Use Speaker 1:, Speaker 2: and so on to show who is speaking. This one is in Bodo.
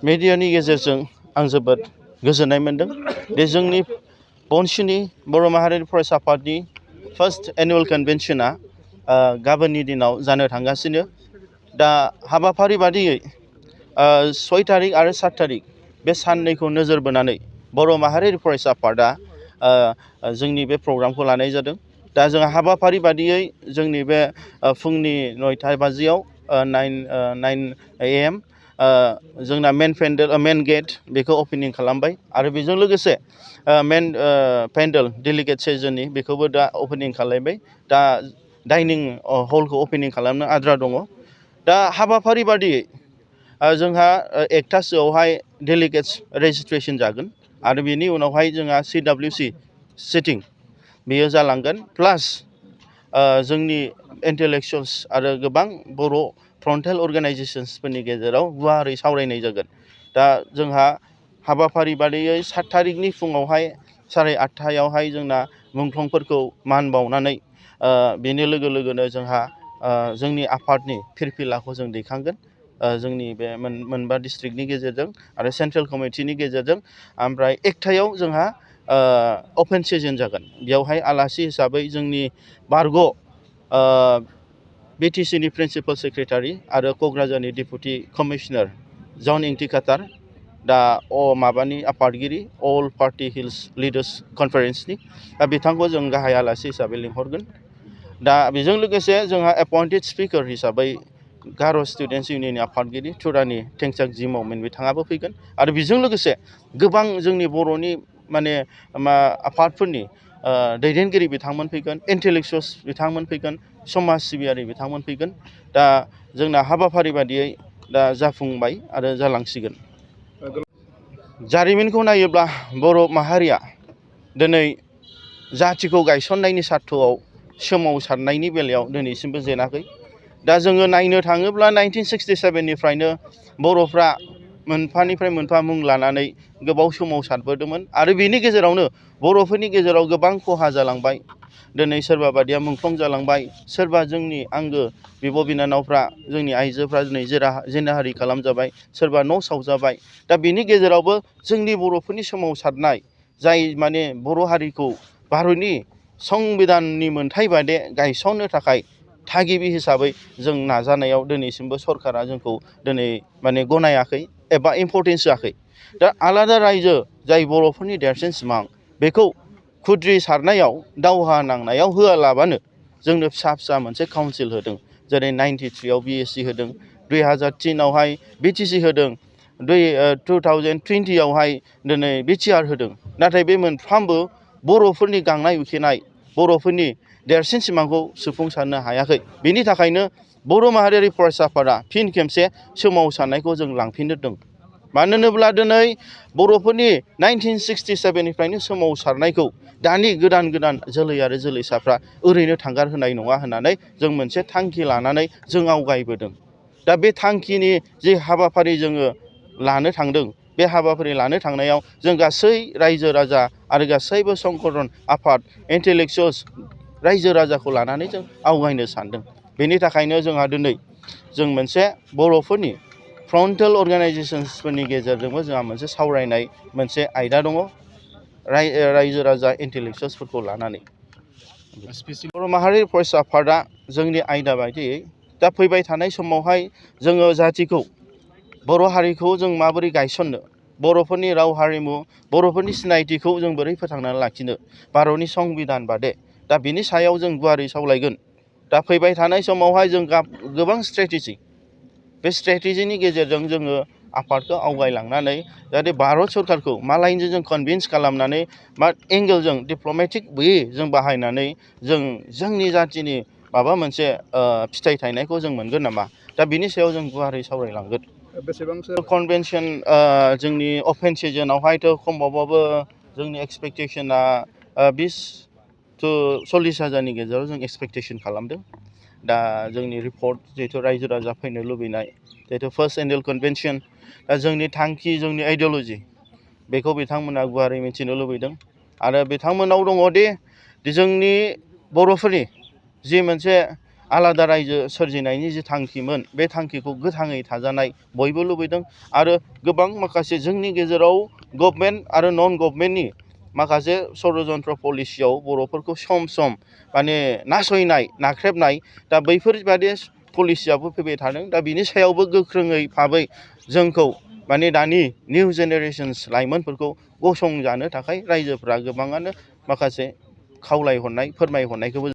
Speaker 1: मेडियानि गेजेरजों आं जोबोद गोजोननाय मोनदों दे जोंनि BoNSUनि बर' माहारियारि फरायसा आफादनि फार्स्ट एनुअल कन्भेन्सना गाबोननि दिनाव जानो थांगासिनो दा हाबाफारि बादियै 6 तारिख आरो 7 तारिख बे साननैखौ नोजोर बोनानै बर' माहारियारि फरायसा आफादा जोंनि बे प्रग्रामखौ लानाय जादों दा जों हाबाफारि बादियै जोंनि बे फुंनि 9 बाजियाव 9 AM जोंना मेन गेट बेखौ ओपनिं खालामबाय आरो बेजों लोगोसे मेन पेन्डेल डेलिगेट सेसननि बेखौबो दा ओपनिं खालामबाय दा डाइनिं हलखौ ओपनिं खालामनो आद्रा दङ दा हाबाफारि बादियै जोंहा 1तासोआवहाय डेलिगेट्स रेजिस्ट्रेसन जागोन आरो बेनि उनावहाय जोंहा CWC सिटिं बेयो जालांगोन प्लास जोंनि इन्टेलेक्चुवेल्स आरो गोबां बर' फ्रन्टेल अर्गानाइजेशन्सफोरनि गेजेराव गुवारै सावरायनाय जागोन दा जोंहा हाबाफारि बादियै 7 तारिखनि फुङावहाय 8:30 जोंना मुंख्लंफोरखौ मान बावनानै बेनि लोगो लोगोनो जोंहा जोंनि आफादनि फिरफिलाखौ जों दैखांगोन जोंनि बे मोनबा डिस्ट्रिक्टनि गेजेरजों आरो सेन्ट्रेल कमिटिनि गेजेरजों ओमफ्राय 1तायाव जोंहा अपेन सेसन जागोन बेयावहाय आलासि हिसाबै जोंनि बारग' BTCनि प्रिन्सिपाल सेक्रेटारि आरो क'क्राझारनि डेपुटि कमिशनार जन इंटिकाटार दा माबानि आफादगिरि अल पार्टी हिल्स लिडार्स कनफारेन्सनि दा बिथांखौ जों गाहाय आलासि हिसाबै लिंहरगोन दा बेजों लोगोसे जोंहा एपइन्टेड स्पिकार हिसाबै गार' स्टुडेन्टस इउनियननि आफादगिरि टुरानि टेंसाक जिमौमोन बिथाङाबो फैगोन आरो बेजों लोगोसे गोबां जोंनि बर'नि माने आफादफोरनि दैदेनगिरि बिथांमोन फैगोन इन्टेलेक्चुवेल्स बिथांमोन फैगोन समाज सिबियारि बिथांमोन फैगोन दा जोंना हाबाफारि बादियै दा जाफुंबाय आरो जालांसिगोन जारिमिनखौ नायोब्ला बर' माहारिया दिनै जाथिखौ गायसननायनि सार्थआव सोमावसारनायनि बेलायाव दिनैसिमबो जेनाखै दा जोङो नायनो थाङोब्ला 1967 निफ्रायनो बर'फ्रा मोनफानिफ्राय मोनफा मुं लानानै गोबाव सोमावसारबोदोंमोन आरो बेनि गेजेरावनो बर'फोरनि गेजेराव गोबां खहा जालांबाय दिनै सोरबा बादिया मुंख्लं जालांबाय सोरबा जोंनि आंगो बिब' बिनानावफ्रा जोंनि आइजोफ्रा दिनै जिनाहारि खालामजाबाय सोरबा न' सावजाबाय दा बेनि गेजेरावबो जोंनि बर'फोरनि सोमावसारनाय जाय माने बर' हारिखौ भारतनि संबिधाननि मोनथाय बादे गायसननो थाखाय थागिबि हिसाबै जों नाजानायाव दिनैसिमबो सरकारा जोंखौ दिनै माने गनायाखै एबा इम्परटेन्स होआखै दा आलादा रायजो जाय बर'फोरनि देरसिन सिमां बेखौ खुद्रि सारनायाव दावहा नांनायाव होआलाबानो जोंनो फिसा फिसा मोनसे काउन्सिल होदों जेरै 93 आव BSC होदों 2003 BTC होदों 2020 आवहाय दिनै BTR होदों नाथाय बे मोनफ्रोमबो बर'फोरनि गांनाय उखैनाय बर'फोरनि देरसिन सिमांखौ सुफुंसारनो हायाखै बेनि थाखायनो बर' माहारियारि फरायसा आफादा फिन खेबसे सोमावसारनायखौ जों लांफिनदों मानो होनोब्ला दिनै बर'फोरनि 1967 निफ्रायनो सोमावसारनायखौ दानि गोदान जोलै आरो जोलैसाफ्रा ओरैनो थांगार होनाय नङा होननानै जों मोनसे थांखि लानानै जों आवगायबोदों दा बे थांखिनि जे हाबाफारि जोङो लानो थांदों बे हाबाफारि लानो थांनायाव जों गासै रायजो राजा आरो गासैबो संगठन आफाद इन्टेलेक्चुवेल्स रायजो राजाखौ लानानै जों आवगायनो सानदों बेनि थाखायनो जोंहा दिनै जों मोनसे बर'फोरनि फ्रन्टेल अर्गानाइजेशन्सफोरनि गेजेरजोंबो जोंहा मोनसे सावरायनाय मोनसे आयदा दङ रायजो राजा इन्टेलेक्चुवेल्सफोरखौ लानानै बर' माहारि फरायसा आफादा जोंनि आयदा बायदियै दा फैबाय थानाय समावहाय जोङो जातिखौ बर' हारिखौ जों माबोरै गायसननो बर'फोरनि राव हारिमु बर'फोरनि सिनायथिखौ जों बोरै फोथांनानै लाखिनो भारतनि संबिधान बादे दा बिनि सायाव जों गुवारै सावरायगोन दा फैबाय थानाय समावहाय जों गोबां स्ट्रेटेजि बे स्ट्रेटेजिनि गेजेरजों जोङो आफादखौ आवगायलांनानै जाहाथे भारत सरकारखौ मालायजों जों कनभिन्स खालामनानै मा एंगेलजों डिप्ल'मेटिक वे जों बाहायनानै जों जोंनि जातिनि माबा मोनसे फिथाइ थायनायखौ जों मोनगोन नामा दा बिनि सायाव जों गुवारै सावरायलांगोन बेसेबांसो कनभेनसन जोंनि अपेन सिजनावहायथ' खमबावबाबो जोंनि एक्सपेक्टेशना 20 to 40,000नि गेजेराव जों एक्सपेक्टेशन खालामदों दा जोंनि रिपर्ट जिहेथु रायजो राजा फैनो लुबैनाय जिहेतु फार्स्ट एनुअल कनभेनसन दा जोंनि थांखि जोंनि आइडिय'ल'जि बेखौ बिथांमोना गुवारै मिथिनो लुबैदों आरो बिथांमोनाव दङ दि जोंनि बर'फोरनि जि मोनसे आलादा रायजो सोरजिनायनि जि थांखिमोन बे थांखिखौ गोथाङै थाजानाय बयबो लुबैदों आरो गोबां माखासे जोंनि गेजेराव गभर्नमेन्ट आरो नन गभर्नमेन्टनि माखासे षड्यन्त्र पलिसियाव बर'फोरखौ सम सम माने नासयनाय नाख्रेबनाय दा बैफोरबादि पलिसियाबो फैबाय थादों दा बिनि सायावबो गोख्रोङै भाबै जोंखौ माने दानि निउ जेनेरेसन्स लाइमोनफोरखौ गसंजानो थाखाय रायजोफ्रा गोबाङानो माखासे खावलायहरनाय फोरमायहरनायखौबो